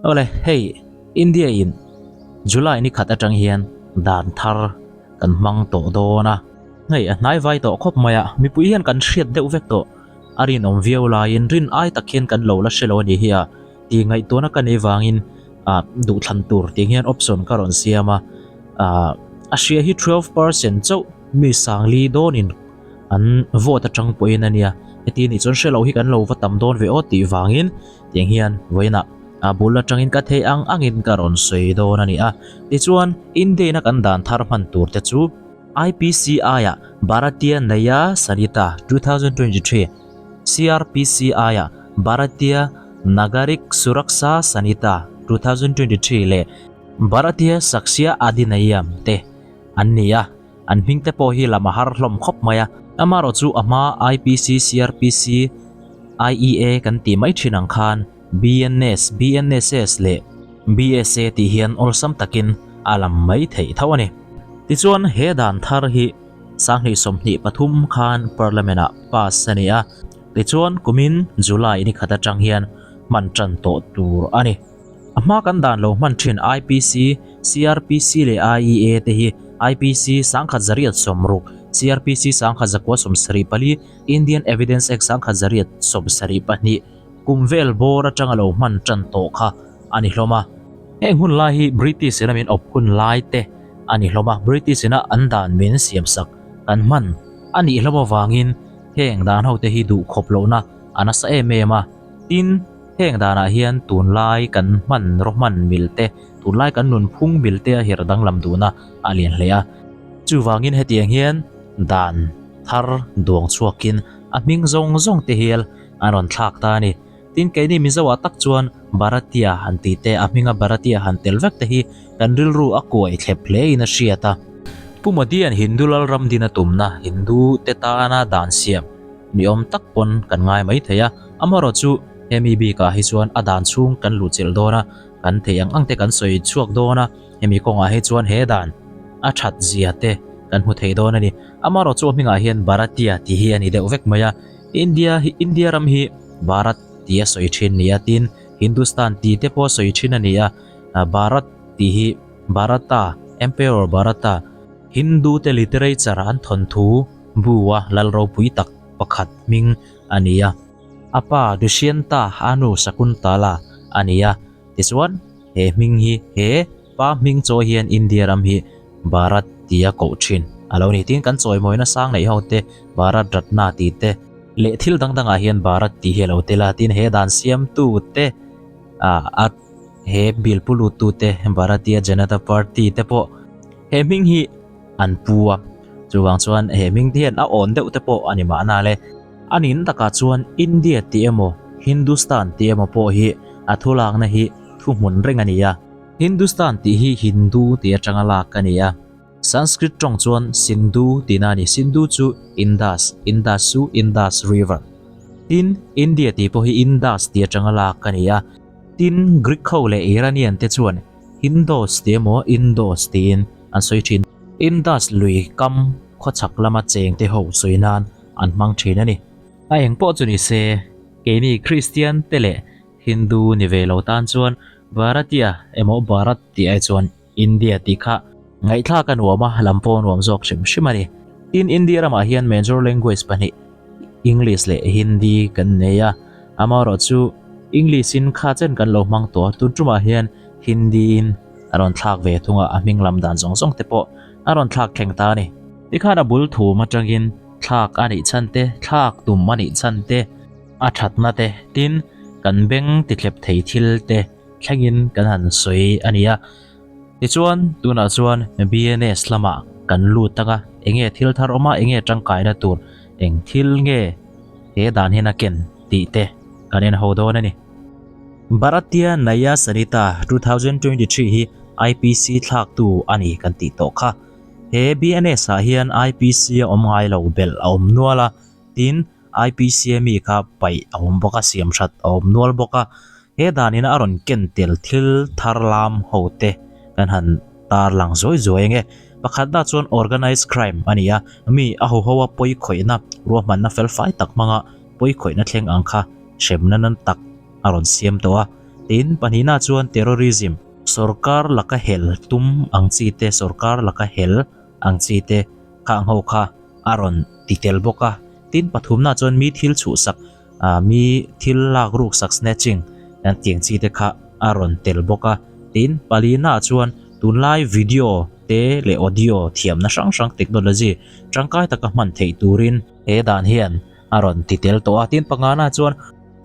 Awle, hei India in July ni khat atang hian dan thar kan hmang tawh dawn a. Hei a hnai vai tawh khawp mai a, mipui hian kan hriat deuh vek tawh. A rinawm viau laiin rin ai tak hian kan lo la hre lo a ni hi a tih ngaihtuahna ka nei vangin ah duhthlan tur tih hian option ka rawn siam a. Ah a hria hi 12% chauh mi sangli dawnin an vote atang pawhin a nia. Heti nih chuan hre lo hi kan lo va tam dawn ve aw tih vangin tiang hian vawiinah a bul atangin ka theih ang angin ka rawn sawi dawn a ni a. Tichuan India-in a kan dan thar hman tur te chu IPC-ah Bharatiya Nyaya Sanhita 2023, CrPC-ah Bharatiya Nagarik Suraksha Sanhita 2023 leh Bharatiya Sakshya Adhiniyam te an ni a, an hming te pawh hi lam a har hlawm khawp mai a. Amaherawhchu a hma IPC, CrPC, IEA kan tih mai thin ang khan BNS, BNSS leh BSA tih hian awlsam takin a lam mai theih tho a ni. Tichuan he dan thar hi 2023 khan Parliament ah pass a ni a, tichuan kumin July ni khat atang hian hman tan tawh tur a ni. A hma kan dan lo hman thin IPC, CrPC leh IEA te hi IPC 1960, CrPC 1974, Indian Evidence Act 1972, Kum vel bawr atanga lo hman tan tawh kha a ni hlawm a. Heng hun lai hi British ina min awp hun lai te a ni hlawm a, British ina an dan min siam sak kan hman a nih hlawm avangin heng dan ho te hi duh khawp lohna a nasa em em a. Tin, heng danah hian tunlai kan hman rawhman mil te, tunlai kan nunphung mil te a her danglam duhna a lian hle a. Chuvangin hetiang hian dan thar duang chhuakin a hming zawng zawng te hial an rawn thlak ta a ni. Tin, keini Mizo ah tak chuan Bharatiya han tih te, a hminga Bharatiya han tel vek te hi kan rilru a kuai thlep hle in a hriat a. Pu Modi-a'n Hindu Lalram din a tumna Hindu te tana dan siam ni awm tak pawn kan ngai mai thei a, amaherawh chu hemi bikah hi chuan a dan chhung kan luhchilh dawn a, kan theih ang ang te kan sawi chhuak dawn a, hemi kawngah hi chuan he dan a that zia te kan hmu thei dawn a ni. Amaherawh chu a hmingah hian Bharatiya tih hi a ni deuh vek mai a. India hi India ram hi Bharat tih a sawi thin nia tin Hindustan tih te pawh a sawi thin a ni a, Bharat tih hi Bharata, Emperor Bharata, Hindu te literature an thawnthu bu a lal ropui tak pakhat hming a ni a. A pa Dushyanta a nu Shakuntala a ni a, tichuan he hming hi he pa hming chaw hian India ram hi Bharat tia koh thin a lo ni. Tin, kan chawimawina sang neih ho te Bharat Ratna tih te leh thil dang dangah hian Bharat tih hi a lo tel a. Tin, he dan siamtu te ah a he bill pu luttu te Bharatiya Janata Party te pawh he hming hi an pu a. Chuvang chuan he hming te hian a awn deuh te pawh a ni mahna le. A nin takah chuan India tih emaw Hindustan tih emaw pawh hi a thulakna hi thuhmun reng a ni a. Hindustan tih hi Hindu tih atanga lak a ni a. Sanskrit tawng chuan Sindhu tihna a ni. Sindhu chu Indus, Indus chu Indus River. Tin, India tih pawh hi Indus tih atanga lak a ni a. Tin, Greek ho leh Iranian te chuan Hindos tih emaw Indos tiin an sawi thin. Indus lui kam khawchhak lama cheng te ho sawi nan an hmang thin a ni. A eng pawh chu ni se, keini Kristian te leh Hindu ni ve lo tan chuan Bharatiya emaw Bharat tih ai chuan India tih kha ngaihthlak a nuam a, lam pawh a nuam zawk hrim hrim a ni. Tin, India ramah hian major language pahnih English leh Hindi kan nei a, amaherawh chu English in kha chen kan lo hmang tawh a, tun tumah hian Hindi in a rawn thlak ve thung a, a hming lam dan zawng zawng te pawh a rawn thlak thleng ta a ni. Tikhan a bul thum atangin thlak a nih chhan te, thlak tum a nih chhan te, A thatna te, tin, kan beng tithlep thei thil te thlengin kan han sawi a ni a. Tichuan, tunah chuan BNS lamah kan lut ang a, enge thil thar awm a, enge tangkaina tur, eng thil nge he dan hian a ken tih te kan en ho dawn a ni. Bharatiya Nyaya Sanhita 2023 hi IPC thlaktu a ni kan tih tawh kha. He BNS ah hian IPC a awm ngai lo belh a awm nual a, tin, IPC mi kha paih a awm bawk a, siam that a awm nual bawk a. He danin a rawn ken tel thil thar lam ho te kan han tar lang zuai zuai ang e. Pakhatna chuan organized crime a ni a, mi a ho ho a pawi khawihna ruahmanna fel fai tak hmanga pawi khawihna thleng ang kha hremna nan tak a rawn siam tawh a. Tin, pahnihna chuan terrorism, sorkar laka hel tum ang chi te, sorkar laka hel ang chi te khang ho kha a rawn ti tel bawk a. Tin, pathumna chuan mi thil chhuhsak, mi thil lak ruksak, snatching, tiang chi te kha a rawn tel bawk a. Tin, palina chuan tunlai video te leh audio thiamna hrang hrang technology tangkai taka hman theih turin he dan hian a rawn ti tel tawh a. Tin, pangana chuan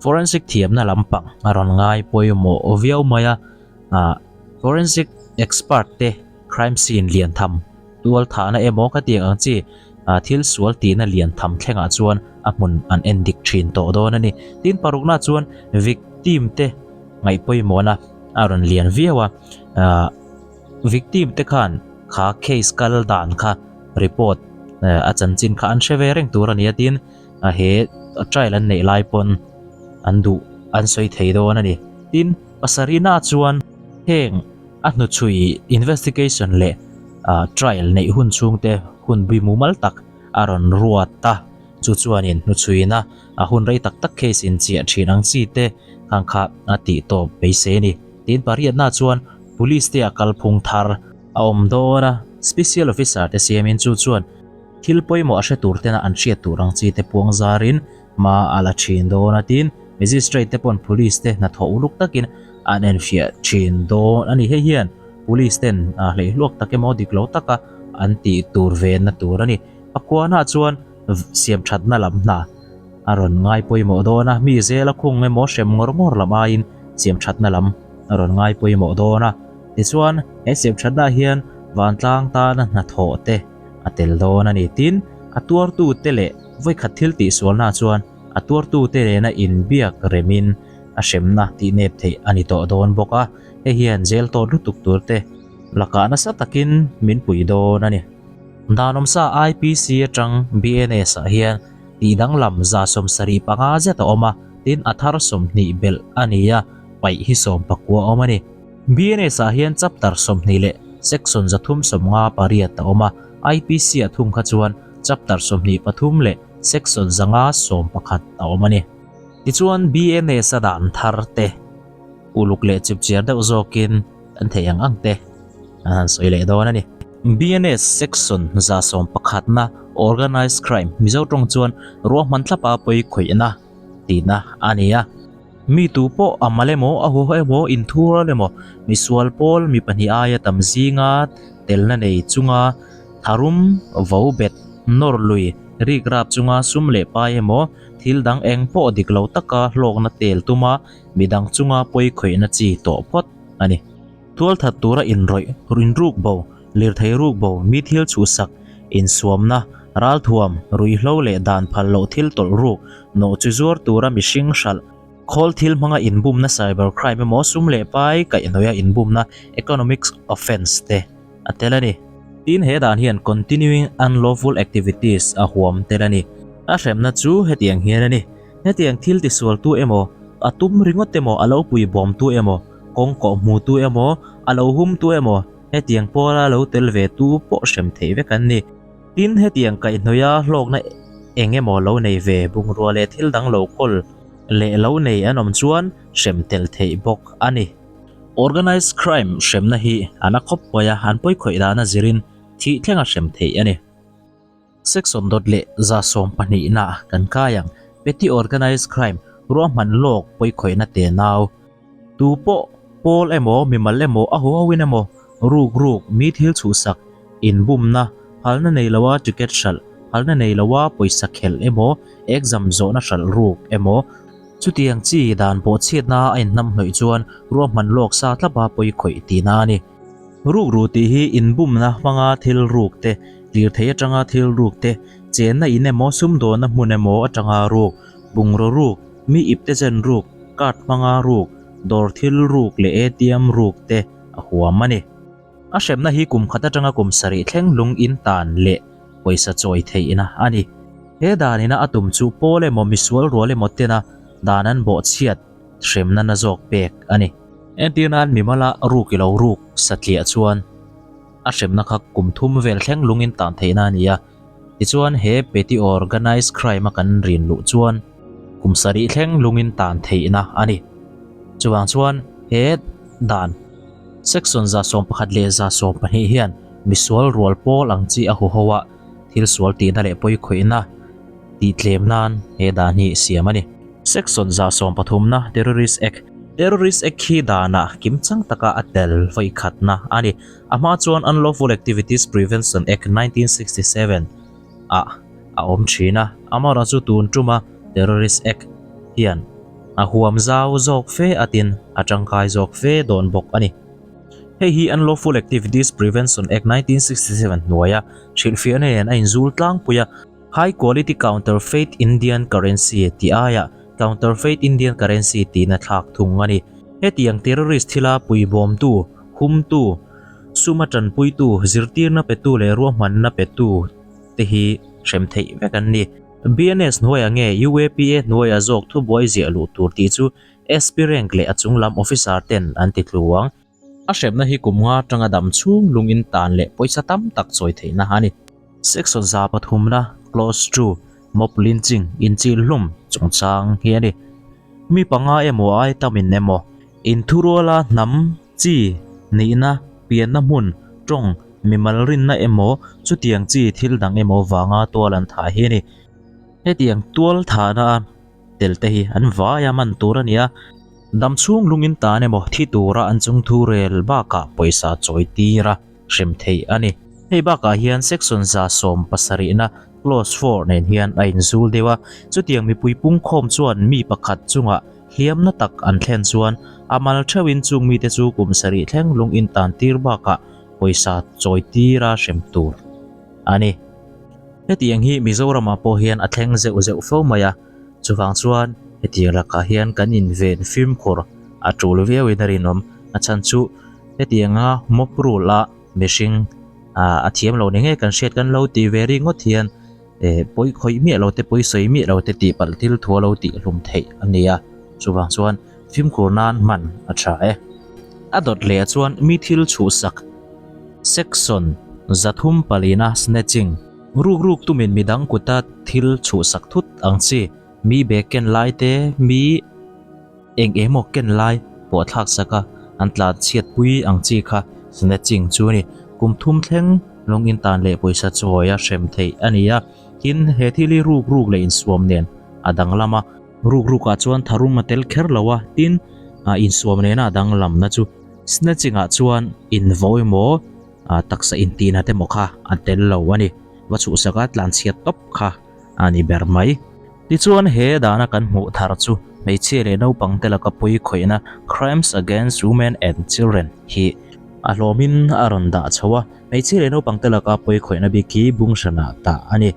forensic thiamna lampang a rawn ngai pawimawh viau mai a. Forensic expert te crime scene lian tham tual thahna emaw ka tiang ang chi thil sual tihna lian tham thlengah chuan a hmun an en dik thin tawh dawn a ni. Tin, parukna chuan victim te ngaih pawimawhna a rawn lian viau a. Victim te khan kha case kal dan kha report a chanchin kha an hre ve reng tur a ni a tin he trial an neih lai pawn an duh an sawi thei dawn a ni. Tin, pasarihna chuan heng a hnuchhui investigation leh trial neih hun chhungte hun bui mumal tak a rawn ruat a, chu chuanin hnuchhuina a hun rei tak tak case inchiah thin ang chi te khang kha a tih tawp beisei a ni. Tin, pariatna chuan Police te a kalphung thar a awm dawn a, Special Officer te siamin chu chuan thil pawimawh a hre tur tena an hriat tur ang chi te puang zarin hma a la thin dawn a, tin Magistrate te pawn Police te hnathawh uluk takin an enfiah thin dawn a ni. Hei hian Police ten hleihluak tak emaw dik lo taka an tih tur venna tur a ni. Pakuana chuan siamthatna lam hna a rawn ngai pawimawh dawn a, mi zela khung emaw hrem ngawr ngawr lam aiin siamthatna lam a rawn ngai pawimawh dawn a. Tichuan, he siamthatna hian vantlang tana hnathawh te a tel dawn a ni. Tin, a tuartute leh vawikhat thil tihsualna chuan a tuartute nena inbiak remin a hremna tihnep theih a ni tawh dawn bawk a. Hei hian jail tawt lutuk turte lakah nasa takin min pui dawn a ni. Danawmsa IPC atang BNS ah hian tih danglam 75 zet a awm a, tin a thar 20 belh a ni a, paih hi 19 a awm a ni. BNS ah hian chapter 20 leh section 358 a awm a, IPC ah thung kha chuan chapter 23 leh section 511 a awm a ni. Tichuan BNS a dan thar te uluk leh chipchiar deuh zawkin an theih ang ang te an han sawi leh dawn a ni. BNS Section 11 na Organized Crime Mizo tawng chuan ruahman thlapa pawi khawihna tihna a ni a. Mi tu pawh a mal emaw, a huho emaw, inthural emaw, misual pawl mi pahnih aia tam zinga telna nei chunga tharum, vo bet, nawr lui, rik rap chunga sum leh pai emaw, thil dang eng pawh dik lo taka hlawkna tel tuma midang chunga pawi khawihna chi tawh phawt a ni. Tualthat tura inrawih, rinruk bo, lirthei ruk bo, mi thil chhuhsak, insuamna, ralthuam, ruihhlo leh dan phal loh thil tawlh ruk, nawh chu zuar tura mihring hralh, khawl thil hmanga inbumna cyber crime emaw sum leh pai kaihhnawih a inbumna economic offence te a tel a ni. Tin, he dan hian continuing unlawful activities a huam tel a ni. A hremna chu hetiang hian a ni. Hetiang thil tisualtu emaw, a tum ringawt emaw, a lo puibawmtu emaw, kawng kawh hmutu emaw, a lo humtu emaw, hetiang pawla lo tel ve tu pawh hrem theih vek an ni. Tin, hetiang kaihhnawih a hlawkna eng emaw lo nei ve bungrua leh thil dang lo kawl leh lo nei an awm chuan hrem tel theih bawk a ni. Organized crime hremna hi an a khawp pawi a, an pawikhawih dana zirin thih thlenga hrem theih a ni. Section dawt leh 12 na kan kai ang. Petty Organized Crime ruahman lawk pawikhawihna te nau. Tu pawh pawl emaw, mimal emaw, a huhoin emaw, ruk ruk, mi thil chhuhsak, inbumna, phalna nei loa ticket hralh, phalna nei loa pawisa khelh emaw, exam zawhna hralh ruk emaw, chutiang chi dan bawhchhiatna a inhnamhnawih chuan ruahman lawk sa tlapa pawikhawih tihna a ni. Rukru tih hi inbumna hmanga thil ruk te, lirthei atanga thil ruk te, chenna in emaw sumdawnna hmun emaw atanga ruk, bungraw ruk, mi ipte chen ruk, card hmanga ruk, dawr thil ruk leh ATM ruk te a huam a ni. A hremna hi kum khat atanga kum sarih thleng lung in tan leh pawisa chawi theihna a ni. He danina a tum chu pawl emaw misual rual emaw tena dan an bawhchhiat hremna na zawk pek a ni. Entir nan mimala ruk i lo ruk satliah chuan a hremna kha kum thum vel thleng lungin tan theihna a ni a. Tichuan he petty organized crime a kan rin luh chuan kum sarih thleng lungin tan theihna a ni. Chuvang chuan. He dan Section 11 leh 12 hian misual rual pawl ang chi a huho a, thil sual tihna leh pawi khawihna tih tlem nan he dan hi siam a ni. Section 130 na Terrorist Act Terrorist Act hi danah kimchang taka a tel vawi khatna a ni. A hma chuan Unlawful Activities Prevention Act 1967 ah a awm thin a, amaherawhchu tun tuma Terrorist Act hian a huam zau zawk fe atin a tangkai zawk fe dawn bawk a ni. Hei hi Unlawful Activities Prevention Act 1967 hnuaia hrilhfiahna nen a inzul tlangpui a, High Quality Counterfeit Indian Currency tih aiah Counterfeit Indian Currency tiin a thlak thung a ni. Hetiang terrorist thila puibawmtu, humtu, suma tanpuitu, zirtirna petu leh ruahmanna petu te hi hrem theih vek an ni. BNS hnuaiah nge UAPA hnuaiah zawk thubuai ziah luh tur tih chu SP rank leh a chung lam officer ten an ti tlu ang. A hremna hi kum nga atanga dam chhung lungin tan leh pawisa tam tak chawi theihna a ni. Section 3 na Clause 2 Mob lynching, inchil hlum, chungchang hi a ni. Mi panga emaw ai tamin emaw inthuruala hnam, chi, nihna, pianna hmun, tawng, mimal rinna emaw chutiang chi thil dang emaw vanga tual an thah hi a ni. Hetiang tual thahna a tel te hi an vai a man tur a ni a, dam chhung lungin tan emaw thi tura an chung thu rel bakah pawisa chawi tir a hrem theih a ni. Hei bakah hian section 77 na clause 4 nen hian a inzul deuh a, chutiang mipui pungkhawm chuan mi pakhat chungah Hliamna tak an thlen chuan a mal theuhin chung mite chu kum sarih thleng lung in tan tir bakah pawisa chawi tira hrem tur a ni. Hetiang hi Mizoramah pawh hian a thleng zeuh zeuh fo mai a, chuvang chuan hetiang lakah hian kan inven fimkhur a tul viauin a rinawm. A chhan chu hetianga mob rule a mihring a thiam lo ni ngei kan hriat kan lo tih ve ringawt hian Eh, pawi khawih miah lo te, pawi sawi miah lo te tih palh thil thu a lo tih hlum theih a ni a, chuvang chuan fimkhur nan hman a tha e. A dawt leh ah chuan mi thil chhuhsak, section 304 snatching, ruk ruk tumin midang kuta thil chhuhsak thut ang chi, mi bag ken lai te, mi. Eng emaw ken lai pawh thlak sak a, an tlan chhiat pui ang chi kha snatching chu a ni. Kum thum thleng lawng in tan leh pawisa chawi a hrem theih a ni a, tin he thil hi ruk ruk leh insuam nen a danglam a. Ruk ruk ah chuan tharum a tel kher lo a, tin insuam nena a danglamna chu snatching ah chuan invo emaw taksa intihna te maw kha a tel lo a ni. Va chhuhsak a tlan chhiat tawp kha a ni ber mai. Tichuan he dana kan hmuh thar chu hmeichhia leh naupang te laka pawi khawihna Crimes Against Women and Children hi a hlawmin a rawn dah chho a, hmeichhia leh naupang te laka pawi khawihna bik hi bung hranah dah a ni.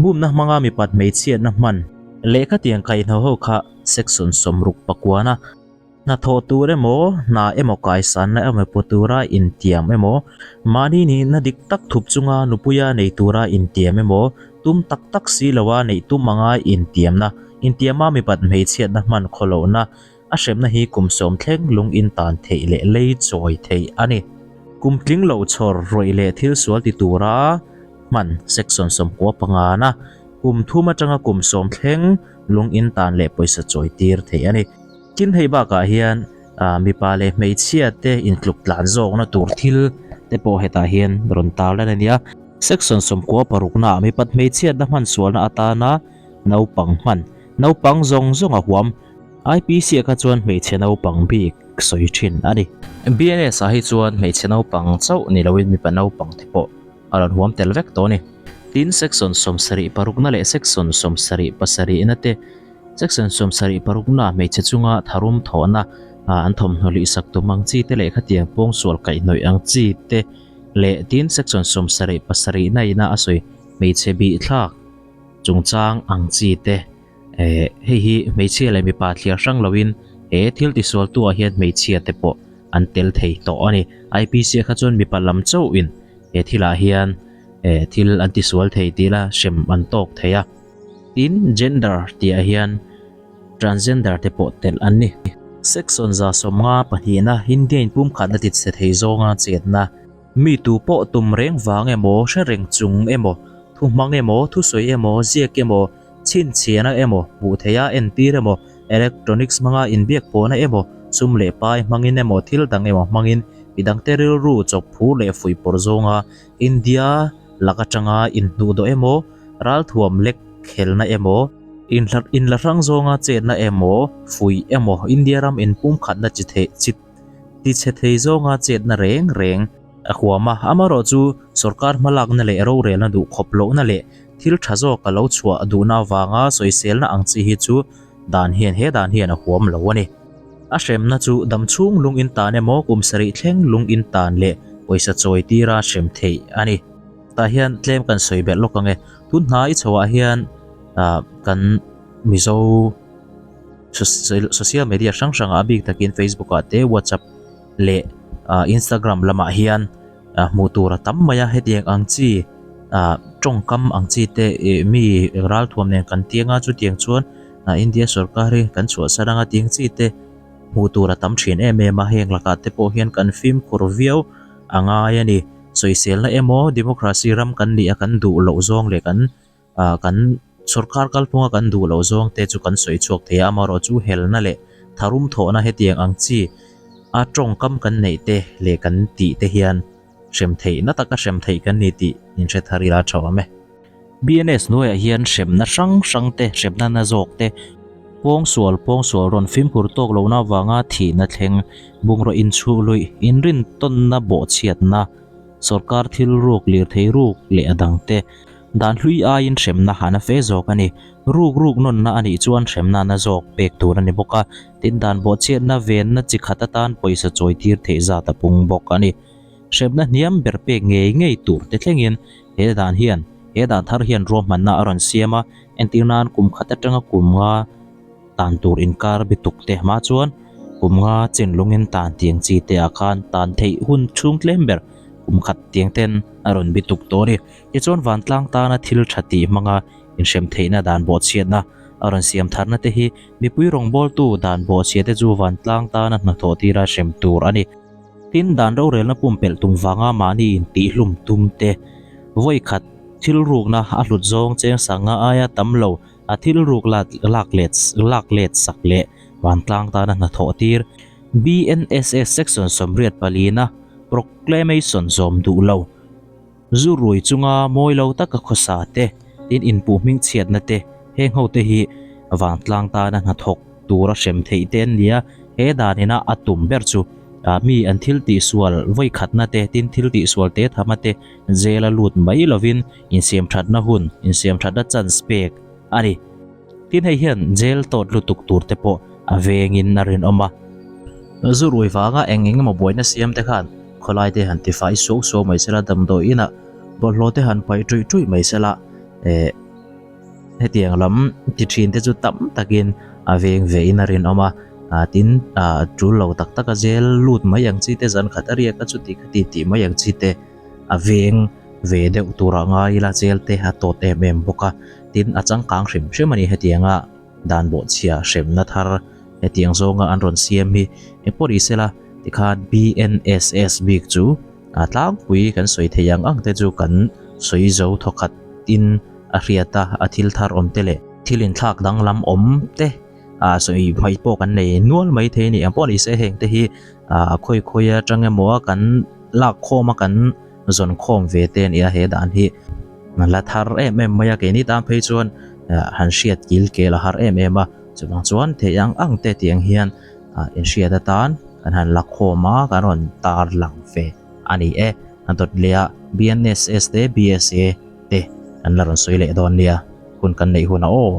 Bumna hmanga mipat hmeichhiatna hman lehkha tiang kaihhnawh ho kha section 60 pakuana Hnathawh tur emaw, hna emaw kaisanna emaw pu tura intiam emaw, mahni nihna dik tak thup chunga nupuia nei tura intiam emaw, tum tak tak si loa neih tum anga intiamna, intiama mipat hmeichhiatna hman khaw lohna, a hremna hi kum sawm thleng lung intan theih leh lei chawi theih a ni. Kum tling lo chhawr rawih leh thil sual ti tura hman section 95 na kum thum atanga kum sawm thleng lung intan leh pawisa chawi tir theih a ni. Tin hei bakah hian mipa leh hmeichhia te intluk tlan zawkna tur thil te pawh hetah hian rawn tar lan a ni a. Section 16 naah mipat hmeichhiatna hman sualna atana naupang hman, naupang zawng zawng a huam. IPC ah kha chuan hmeichhe naupang bik sawi thin a ni. BNS ah hi chuan hmeichhe naupang chauh ni loin mipa naupang te pawh a rawn huam tel vek tawh a ni. Tin section 76 na leh section 77 na te Section 76 na hmeichhe chunga tharum thawhna an thawmhnaw lihsak tum ang chi te leh khatiang pawngsual kaihhnawih ang chi te leh tin section 77 na ina a sawi hmeichhe bihthlak chungchang ang chi te eh hei hi hmeichhia leh mipa thliar hrang loin he thil tisual tu ah hian hmeichhia te pawh an tel thei tawh a ni. IPC ah kha chuan mipa lam chauhin he thilah hian eh thil an tisual thei tih la hrem an tawk thei a. Tin, gender tihah hian transgender te pawh telh an ni. Section 52 India in pumkhatna ti chhe thei zawnga chetna. Mi tu pawh tum reng vang emaw, hre reng chung emaw, thu hmang emaw, thusawi emaw, ziak emaw, chhinchhiahna emaw, hmuh theiha entir emaw, electronics hmanga inbiak pawhna emaw, Sum leh pai hmangin emaw thil dang emaw hmangin midangte rilru chawp phur leh fuih pawrh zawnga India lak atanga inhnuh dawh emaw, ralthuam lek khelna emaw, inla hrang zawnga chetna emaw, fuih emaw, India ram inpumkhatna chi theih chi tichhe thei zawnga chetna reng reng a huam a. Amaherawhchu, sorkar hmalakna leh rorelna duh khawp lohna leh thil tha zawk a lo chhuah duhna avanga sawiselna ang chi hi chu dan hian he dan hian a huam lo a ni. A hremna chu dam chhung lung in tan emaw kum sarih thleng lung in tan leh pawisa chawi tira hrem theih a ni. Tah hian tlem kan sawi belh lawk ang e. Tun hnai chhoah hian ah kan Mizo social media hrang hrangah a bik takin Facebook ah te WhatsApp leh ah Instagram lamah hian ah hmuh tur a tam mai a hetiang ang chi ah tawngkam ang chi te ih mi ralthuam nen kan tiang a chutiang chuan ah India sorkar hi kan chhuahsan anga tiang chi te hmuh tur a tam thin em em a heng lakah te pawh hian kan fimkhur viau a ngai a ni sawiselna emaw democracy ram kan nih a kan duh loh zawng leh kan ah kan sorkar kalphunga kan duh loh zawng te chu kan sawi chhuak thei a amaherawh chu helna leh tharum thawhna hetiang ang chi a tawngkam kan neih te leh kan tih te hian hrem theih na taka hrem theih kan ni tih inhre thar ila tha awm e. BNS hnuaiah hian hremna hrang hrang te hremna na zawk te pawngsual pawngsual rawn fimkhur tawk lohna avanga thihna thleng bungraw inchhuh luih inrintawnna bawhchhiatna sorkar thil ruk lirthei ruk leh a dang te Dan hlui aiin hremna han a fe zawk a ni. Ruk ruk nawnna a nih chuan hremna na zawk pek tur a ni bawk a, tin dan bawhchhiatna venna chi khat atan pawisa chawi tir theih zat a pung bawk a ni. Hremna hniam ber pek ngei ngei tur te thlengin he dan hian he dan thar hian ruahmanna a rawn siam a, entir nan kum khat atanga kum nga tan tur inkar bituk te hma chuan kum nga chin lungin tan tiang chi te ah khan tan theih hun chhung tlem ber kum khat tiang ten a rawn bituk tawh a ni. Tichuan vantlang tana thil tha tih hmanga inhrem theihna dan bawhchhiatna a rawn siam tharna te hi mipui rawngbawltu dan bawhchhia te chu vantlang tana hnathawh tira hrem tur a ni. Tin, dan rorelna pumpelh tum vanga mahni intihhlum tum te, vawi khat thil rukna a hlut zawng cheng sanga aia tam lo a thil ruk lak let lak let sak leh vantlang tana hnathawh tir BNSS Section 84 na Proclamation zawm duh lo. Zu rui chunga mawi lo taka khawsa te, tin inpuh hming chhiatna te, heng ho te hi vantlang tana hnathawk tura hrem theih te an nia. He danina a tum ber chu mi an thil tihsual vawikhatna te, tin thil tihsual te thama te jail a lut mai lovin insiamthatna hun, insiamthatna chance pek a ni. Tin hei hian jail tawt lutuk tur te pawh a vengin a rinawm a. Zu rui vanga eng eng emaw buaina siam te khan khawlai te han tifai suau suau mai sela, damdawi inah bawlhhlawh te han paih ṭuih ṭuih mai sela, eh hetiang lam ti ṭhin te chu tam takin a veng ve in a rinawm a. Ah tin ah ṭul lo tak tak a jail lut mai ang chi te zan khat a riak a chuti khati tih mai ang chi te a veng ve deuh turah ngai ila jail te a tawt em em bawk a. Tin, a changkang hrim hrim a ni hetianga dan bawhchhia hremna thar hetiang zawnga an rawn siam hi engpawh ni sela tikhan BNSS bik chu a tlangpui kan sawi thei ang ang te chu kan sawi zo thawkhat in a hriat a, a thil thar awm te leh thil inthlak danglam awm te a sawi hmaih pawh kan nei nual mai thei a ni. Engpawh ni se heng te hi a khawi khawi atang emaw a kan lak khawm a kan zawn khawm ve te a ni a he dan hi. La thar em em mai a, keini tan phei chuan han hriat kil kel a har em em a, chuvang chuan theih ang ang te tiang hian inhriat atan kan han la khawm a, kan rawn tar lang ve a ni e. A dawt leh a BNSS te BSA te kan la rawn sawi leh dawn nia, hun kan neih hunah aw.